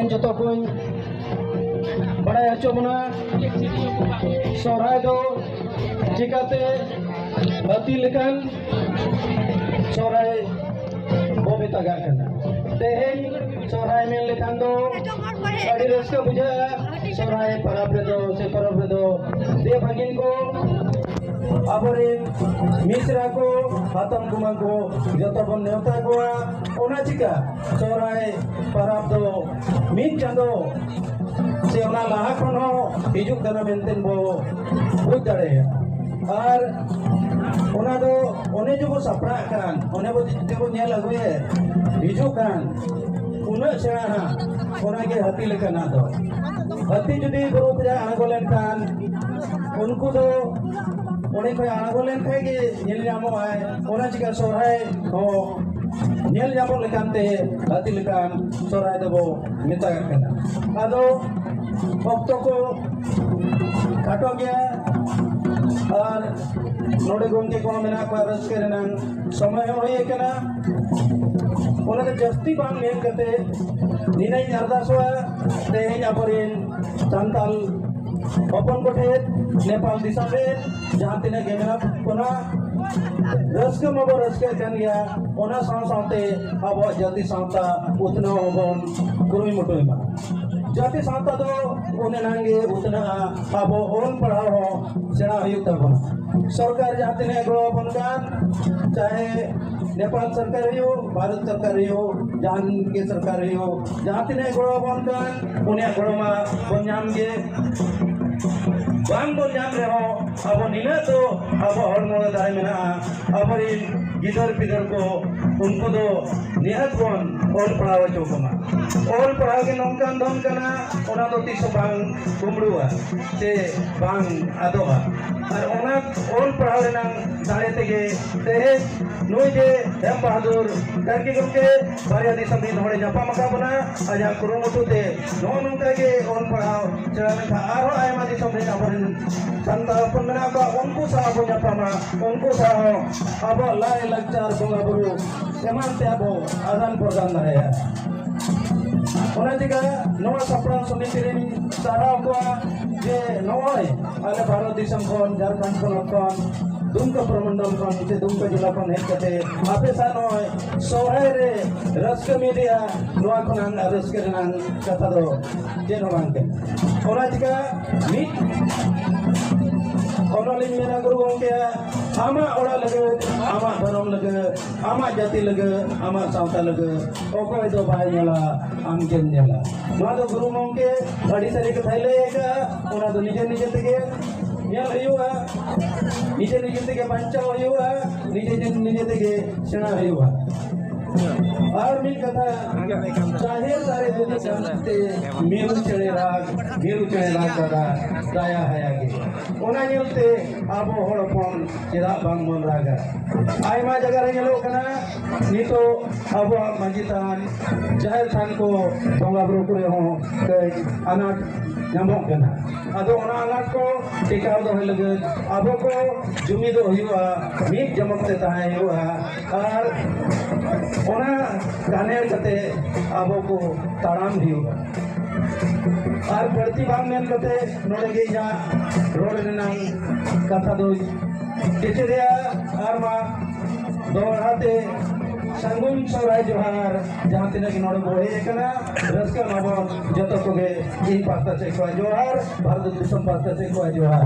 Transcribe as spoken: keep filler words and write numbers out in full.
ᱡᱚᱛᱚ ᱠᱚᱧ ᱵᱟᱲᱟᱭ ᱦᱚᱪᱚ ᱵᱚᱱᱟ, ᱥᱚᱦᱨᱟᱭ ᱫᱚ ᱪᱤᱠᱟᱹᱛᱮ ᱦᱟᱹᱛᱤ ᱞᱮᱠᱟᱱ ᱥᱚᱦᱨᱟᱭ ᱵᱚ ᱢᱮᱛᱟᱜᱟᱜ ᱠᱟᱱᱟ᱾ ᱛᱮᱦᱮᱧ ᱥᱚᱦᱨᱟᱭ ᱢᱮᱱ ᱞᱮᱠᱷᱟᱱ ᱫᱚ ᱟᱹᱰᱤ ᱨᱟᱹᱥᱠᱟᱹ ᱵᱩᱡᱷᱟᱹᱜᱼᱟ᱾ ᱥᱚᱦᱨᱟᱭ ᱯᱚᱨᱚᱵᱽ ᱨᱮᱫᱚ ᱥᱮ ᱯᱚᱨᱚᱵᱽ ᱨᱮᱫᱚ ᱫᱮᱣ ᱵᱷᱟᱹᱜᱤᱱ ᱠᱚ, ᱟᱵᱚᱨᱮᱱ ᱢᱤᱥᱨᱟ ᱠᱚ, ᱦᱟᱛᱚᱢ ᱠᱩᱢᱟᱹᱝ ᱠᱚ ᱡᱚᱛᱚ ᱵᱚᱱ ᱱᱮᱣᱛᱟ ᱠᱚᱣᱟ᱾ ᱚᱱᱟ ᱪᱤᱠᱟ ᱥᱚᱦᱨᱟᱭ ᱯᱚᱨᱚᱵᱽ ᱫᱚ ᱢᱤᱫ ᱪᱟᱸᱫᱚ ᱥᱮ ᱚᱱᱟ ᱞᱟᱦᱟ ᱠᱷᱚᱱ ᱦᱚᱸ ᱦᱤᱡᱩᱜ ᱠᱟᱱᱟ ᱢᱮᱱᱛᱮ ᱵᱚ ᱵᱩᱡᱽ ᱫᱟᱲᱮᱭᱟᱜᱼᱟ᱾ ᱟᱨ ᱚᱱᱟ ᱫᱚ ᱚᱱᱮ ᱡᱮᱵᱚ ᱥᱟᱯᱲᱟᱜ ᱠᱟᱱ, ᱚᱱᱮ ᱵᱚ ᱡᱮᱵᱚ ᱧᱮᱞ ᱟᱹᱜᱩᱭᱮᱫ ᱦᱤᱡᱩᱜ ᱠᱟᱱ, ᱩᱱᱟᱹᱜ ᱥᱮᱬᱟ ᱦᱟᱸᱜ ᱚᱱᱟᱜᱮ ᱦᱟᱹᱛᱤ ᱞᱮᱠᱟᱱᱟᱜ ᱫᱚ᱾ ᱦᱟᱹᱛᱤ ᱡᱩᱫᱤ ᱵᱩᱨᱩ ᱠᱷᱚᱱᱟᱜ ᱟᱬᱜᱚ ᱞᱮᱱᱠᱷᱟᱱ ᱩᱱᱠᱩ ᱫᱚ ᱚᱸᱰᱮ ᱠᱷᱚᱱ ᱟᱬᱜᱚ ᱞᱮᱱᱠᱷᱟᱱ ᱜᱮ ᱧᱮᱞ ᱧᱟᱢᱚᱜᱼᱟᱭ᱾ ᱚᱱᱟ ᱪᱤᱠᱟ ᱥᱚᱦᱨᱟᱭ ᱦᱚᱸ ᱧᱮᱞ ᱧᱟᱢᱚᱜ ᱞᱮᱠᱟᱱ ᱛᱮ ᱦᱟᱹᱛᱤ ᱞᱮᱠᱟᱱ ᱥᱚᱦᱨᱟᱭ ᱫᱚᱵᱚ ᱢᱮᱛᱟᱜᱟᱜ ᱠᱟᱱᱟ᱾ ᱟᱫᱚ ᱚᱠᱛᱚ ᱠᱚ ᱠᱷᱟᱴᱚ ᱜᱮᱭᱟ ᱟᱨ ᱱᱚᱰᱮ ᱜᱚᱢᱠᱮ ᱠᱚᱦᱚᱸ ᱢᱮᱱᱟᱜ ᱠᱚᱣᱟ, ᱨᱟᱹᱥᱠᱟᱹ ᱨᱮᱱᱟᱝ ᱥᱚᱢᱚᱭ ᱦᱚᱸ ᱦᱩᱭ ᱟᱠᱟᱱᱟ᱾ ᱚᱱᱟᱛᱮ ᱡᱟᱹᱥᱛᱤ ᱵᱟᱝ ᱢᱮᱱ ᱠᱟᱛᱮ ᱱᱤᱱᱟᱹᱧ ᱟᱨᱫᱟᱥᱚᱜᱼᱟ, ᱛᱮᱦᱮᱧ ᱟᱵᱚᱨᱮᱱ ᱥᱟᱱᱛᱟᱞ ᱦᱚᱯᱚᱱ ᱠᱚᱴᱷᱮᱱ ᱱᱮᱯᱟᱞ ᱫᱤᱥᱚᱢ ᱨᱮ ᱡᱟᱦᱟᱸ ᱛᱤᱱᱟᱹᱜ ᱜᱮ ᱢᱮᱱᱟᱜ ᱵᱚᱱᱟ, ᱨᱟᱹᱥᱠᱟᱹ ᱢᱟᱵᱚ ᱨᱟᱹᱥᱠᱟᱹᱜ ᱠᱟᱱ ᱜᱮᱭᱟ, ᱚᱱᱟ ᱥᱟᱶ ᱥᱟᱶᱛᱮ ᱟᱵᱚᱣᱟᱜ ᱡᱟᱹᱛᱤ ᱥᱟᱶᱛᱟ ᱩᱛᱱᱟᱹᱣ ᱦᱚᱸᱵᱚᱱ ᱠᱩᱨᱩᱢᱩᱴᱩᱭ ᱢᱟ᱾ ᱡᱟᱹᱛᱤ ᱥᱟᱶᱛᱟ ᱫᱚ ᱩᱱ ᱮᱱᱟᱝ ᱜᱮ ᱩᱛᱱᱟᱹᱜᱼᱟ, ᱟᱵᱚ ᱚᱞ ᱯᱟᱲᱦᱟᱣ ᱦᱚᱸ ᱥᱮᱬᱟ ᱦᱩᱭᱩᱜ ᱛᱟᱵᱚᱱᱟ᱾ ᱥᱚᱨᱠᱟᱨ ᱡᱟᱦᱟᱸ ᱛᱤᱱᱟᱹᱜ ᱜᱚᱲᱚ ᱟᱵᱚᱱ ᱠᱟᱱ, ᱪᱟᱦᱮ ᱱᱮᱯᱟᱞ ᱥᱚᱨᱠᱟᱨ ᱦᱩᱭᱩᱜ, ᱵᱷᱟᱨᱚᱛ ᱥᱚᱨᱠᱟᱨ ᱦᱩᱭᱩᱜ, ᱡᱟᱦᱟᱸ ᱜᱮ ᱥᱚᱨᱠᱟᱨ ᱦᱩᱭᱩᱜ, ᱡᱟᱦᱟᱸ ᱛᱤᱱᱟᱹᱜ ᱜᱚᱲᱚ ᱟᱵᱚᱱ ᱠᱟᱱ, ᱩᱱᱤᱭᱟᱜ ᱜᱚᱲᱚ ᱢᱟ ᱵᱚᱱ ᱧᱟᱢ ᱜᱮ᱾ ᱵᱟᱝ ᱵᱚᱱ ᱧᱟᱢ ᱨᱮᱦᱚᱸ, ᱟᱵᱚ ᱱᱤᱱᱟᱹᱜ ᱫᱚ ᱟᱵᱚ ᱦᱚᱲᱢᱚ ᱨᱮ ᱫᱟᱲᱮ ᱢᱮᱱᱟᱜᱼᱟ᱾ ᱟᱵᱚᱨᱮᱱ ᱜᱤᱫᱟᱹᱨ ᱯᱤᱫᱟᱹᱨ ᱠᱚ, ᱩᱱᱠᱩ ᱫᱚ ᱱᱤᱦᱟᱹᱛ ᱵᱚᱱ ᱚᱞ ᱯᱟᱲᱦᱟᱣ ᱦᱚᱪᱚ ᱠᱚᱢᱟ᱾ ᱚᱞ ᱯᱟᱲᱦᱟᱣ ᱜᱮ ᱱᱚᱝᱠᱟᱱ ᱫᱷᱚᱱ ᱠᱟᱱᱟ, ᱚᱱᱟ ᱫᱚ ᱛᱤᱥ ᱦᱚᱸ ᱵᱟᱝ ᱠᱩᱢᱵᱽᱲᱩᱜᱼᱟ ᱥᱮ ᱵᱟᱝ ᱟᱫᱚᱜᱼᱟ᱾ ᱟᱨ ᱚᱱᱟ ᱚᱞ ᱯᱟᱲᱦᱟᱣ ᱨᱮᱱᱟᱝ ᱫᱟᱲᱮ ᱛᱮᱜᱮ ᱛᱮᱦᱮᱧ ᱱᱩᱭ ᱡᱮ ᱮᱢ ᱵᱟᱦᱟᱫᱩᱨ ᱠᱟᱨᱠᱤ ᱜᱚᱢᱠᱮ ᱵᱟᱨᱭᱟ ᱫᱤᱥᱚᱢ ᱨᱤᱱ ᱦᱚᱲᱮ ᱧᱟᱯᱟᱢ ᱟᱠᱟᱫ ᱵᱚᱱᱟ, ᱟᱡᱟᱜ ᱠᱩᱨᱩᱢᱩᱴᱩ ᱛᱮ ᱱᱚᱜᱼᱚ ᱱᱚᱝᱠᱟ ᱜᱮ ᱚᱞ ᱯᱟᱲᱦᱟᱣ ᱥᱮᱬᱟ ᱞᱮᱱᱠᱷᱟᱱ ᱟᱨᱦᱚᱸ ᱟᱭᱢᱟ ᱫᱤᱥᱚᱢ ᱨᱮᱱ ᱟᱵᱚᱨᱮᱱ ᱥᱟᱱᱛᱟᱲ ᱦᱚᱯᱚᱱ ᱢᱮᱱᱟᱜ ᱠᱚᱣᱟ, ᱩᱱᱠᱩ ᱥᱟᱶ ᱵᱚ ᱧᱟᱯᱟᱢᱟ, ᱩᱱᱠᱩ ᱥᱟᱶ ᱦᱚᱸ ᱟᱵᱚᱣᱟᱜ ᱞᱟᱭ ᱞᱟᱠᱪᱟᱨ ᱵᱚᱸᱜᱟ ᱵᱩᱨᱩ ᱮᱢᱟᱱ ᱛᱮᱭᱟᱜ ᱵᱚ ᱟᱫᱟᱱ ᱯᱨᱚᱫᱟᱱ ᱫᱟᱲᱮᱭᱟᱜᱼᱟ᱾ ᱚᱱᱟ ᱪᱤᱠᱟ ᱱᱚᱣᱟ ᱥᱟᱯᱲᱟᱣ ᱥᱚᱢᱤᱛᱤ ᱨᱮᱧ ᱥᱟᱨᱦᱟᱣ ᱠᱚᱣᱟ ᱡᱮ ᱱᱚᱜᱼᱚᱭ ᱟᱞᱮ ᱵᱷᱟᱨᱚᱛ ᱫᱤᱥᱚᱢ ᱠᱷᱚᱱ, ᱡᱷᱟᱲᱠᱷᱚᱸᱰ ᱯᱚᱱᱚᱛ ᱠᱷᱚᱱ, ᱫᱩᱢᱠᱟ ᱯᱨᱚᱢᱚᱱᱰᱚᱞ ᱠᱷᱚᱱ ᱥᱮ ᱫᱩᱢᱠᱟ ᱡᱮᱞᱟ ᱠᱷᱚᱱ ᱦᱮᱡ ᱠᱟᱛᱮ ᱟᱯᱮ ᱥᱟᱶ ᱱᱚᱜᱼᱚᱭ ᱥᱚᱦᱨᱟᱭ ᱨᱮ ᱨᱟᱹᱥᱠᱟᱹ ᱢᱤᱫ ᱨᱮᱭᱟᱜ ᱱᱚᱣᱟ ᱠᱷᱚᱱᱟᱜ ᱨᱟᱹᱥᱠᱟᱹ ᱨᱮᱱᱟᱜ ᱠᱟᱛᱷᱟ ᱫᱚ ᱪᱮᱫ ᱦᱚᱸ ᱵᱟᱝ ᱠᱟᱱᱟ᱾ ᱚᱱᱟ ᱪᱤᱠᱟ ᱢᱤᱫ ᱚᱱᱟᱞᱤᱧ ᱢᱮᱱᱟ ᱜᱩᱨᱩ ᱜᱚᱢᱠᱮ, ᱟᱢᱟᱜ ᱚᱲᱟᱜ ᱞᱟᱹᱜᱤᱫ, ᱟᱢᱟᱜ ᱫᱷᱚᱨᱚᱢ ᱞᱟᱹᱜᱤᱫ, ᱟᱢᱟᱜ ᱡᱟᱹᱛᱤ ᱞᱟᱹᱜᱤᱫ, ᱟᱢᱟᱜ ᱥᱟᱶᱛᱟ ᱞᱟᱹᱜᱤᱫ ᱚᱠᱚᱭ ᱫᱚ ᱵᱟᱭ ᱧᱮᱞᱟ, ᱟᱢ ᱜᱮᱢ ᱧᱮᱞᱟ᱾ ᱱᱚᱣᱟ ᱫᱚ ᱜᱩᱨᱩ ᱜᱚᱢᱠᱮ ᱟᱹᱰᱤ ᱥᱟᱹᱨᱤ ᱠᱟᱛᱷᱟᱭ ᱞᱟᱹᱭ ᱟᱠᱟᱫᱼᱟ᱾ ᱚᱱᱟ ᱫᱚ ᱱᱤᱡᱮ ᱱᱤᱡᱮ ᱛᱮᱜᱮ ᱧᱮᱞ ᱦᱩᱭᱩᱜᱼᱟ, ᱱᱤᱡᱮ ᱱᱤᱡᱮ ᱛᱮᱜᱮ ᱵᱟᱧᱪᱟᱣ ᱦᱩᱭᱩᱜᱼᱟ, ᱱᱤᱡᱮ ᱱᱤᱡᱮ ᱛᱮᱜᱮ ᱥᱮᱬᱟ ᱦᱩᱭᱩᱜᱼᱟ᱾ ᱟᱨ ᱢᱤᱫ ᱠᱟᱛᱷᱟ, ᱡᱟᱦᱮᱨ ᱫᱟᱨᱮ ᱵᱩᱴᱟᱹ ᱥᱟᱢᱟᱝ ᱛᱮ ᱢᱤᱨᱩ ᱪᱮᱬᱮ ᱨᱟᱜᱽ, ᱢᱤᱨᱩ ᱪᱮᱬᱮ ᱨᱟᱜᱽ ᱫᱟᱫᱟ, ᱫᱟᱭᱟ ᱦᱟᱭᱟ ᱜᱮ᱾ ᱚᱱᱟ ᱧᱮᱞᱛᱮ ᱟᱵᱚ ᱦᱚᱲ ᱦᱚᱯᱚᱱ ᱪᱮᱫᱟᱜ ᱵᱟᱝ ᱵᱚᱱ ᱨᱟᱜᱟ? ᱟᱭᱢᱟ ᱡᱟᱭᱜᱟ ᱨᱮ ᱧᱮᱞᱚᱜ ᱠᱟᱱᱟ, ᱱᱤᱛᱚᱜ ᱟᱵᱚᱣᱟᱜ ᱢᱟᱹᱡᱷᱤ ᱛᱷᱟᱱ, ᱡᱟᱦᱮᱨ ᱛᱷᱟᱱ ᱠᱚ ᱵᱚᱸᱜᱟ ᱵᱩᱨᱩ ᱠᱚᱨᱮ ᱦᱚᱸ ᱠᱟᱹᱡ ᱟᱱᱟᱴ ᱧᱟᱢᱚᱜ ᱠᱟᱱᱟ᱾ ᱟᱫᱚ ᱚᱱᱟ ᱟᱱᱟᱴ ᱠᱚ ᱴᱮᱠᱟᱣ ᱫᱚᱦᱚᱭ ᱞᱟᱹᱜᱤᱫ ᱟᱵᱚ ᱠᱚ ᱡᱩᱢᱤᱫᱚᱜ ᱦᱩᱭᱩᱜᱼᱟ, ᱢᱤᱫ ᱡᱚᱢᱚᱠ ᱛᱮ ᱛᱟᱦᱮᱸ ᱦᱩᱭᱩᱜᱼᱟ᱾ ᱟᱨ ᱚᱱᱟ ᱠᱟᱱᱮᱲ ᱠᱟᱛᱮ ᱟᱵᱚ ᱠᱚ ᱛᱟᱲᱟᱢ ᱦᱩᱭᱩᱜᱼᱟ᱾ ᱟᱨ ᱵᱟᱹᱲᱛᱤ ᱵᱟᱝ ᱢᱮᱱ ᱠᱟᱛᱮ ᱱᱚᱰᱮ ᱜᱮ ᱤᱧᱟᱹᱜ ᱨᱚᱲ ᱨᱮᱱᱟᱜ ᱠᱟᱛᱷᱟ ᱫᱚᱧ ᱠᱮᱪᱮᱫᱮᱜᱼᱟ᱾ ᱟᱨ ᱢᱟ ᱫᱚᱦᱲᱟ ᱛᱮ ᱥᱟᱹᱜᱩᱱ ᱥᱚᱦᱨᱟᱭ ᱡᱚᱦᱟᱨ᱾ ᱡᱟᱦᱟᱸ ᱛᱤᱱᱟᱹᱜ ᱜᱮ ᱱᱚᱰᱮ ᱵᱚ ᱦᱮᱡ ᱟᱠᱟᱱᱟ, ᱨᱟᱹᱥᱠᱟᱹ ᱢᱟᱵᱚᱱ ᱡᱚᱛᱚ ᱠᱚᱜᱮ᱾ ᱤᱧ ᱯᱟᱦᱴᱟ ᱥᱮᱫ ᱠᱷᱚᱱ ᱡᱚᱦᱟᱨ, ᱵᱷᱟᱨᱚᱛ ᱫᱤᱥᱚᱢ ᱯᱟᱦᱴᱟ ᱥᱮᱫ ᱠᱷᱚᱱ ᱡᱚᱦᱟᱨ᱾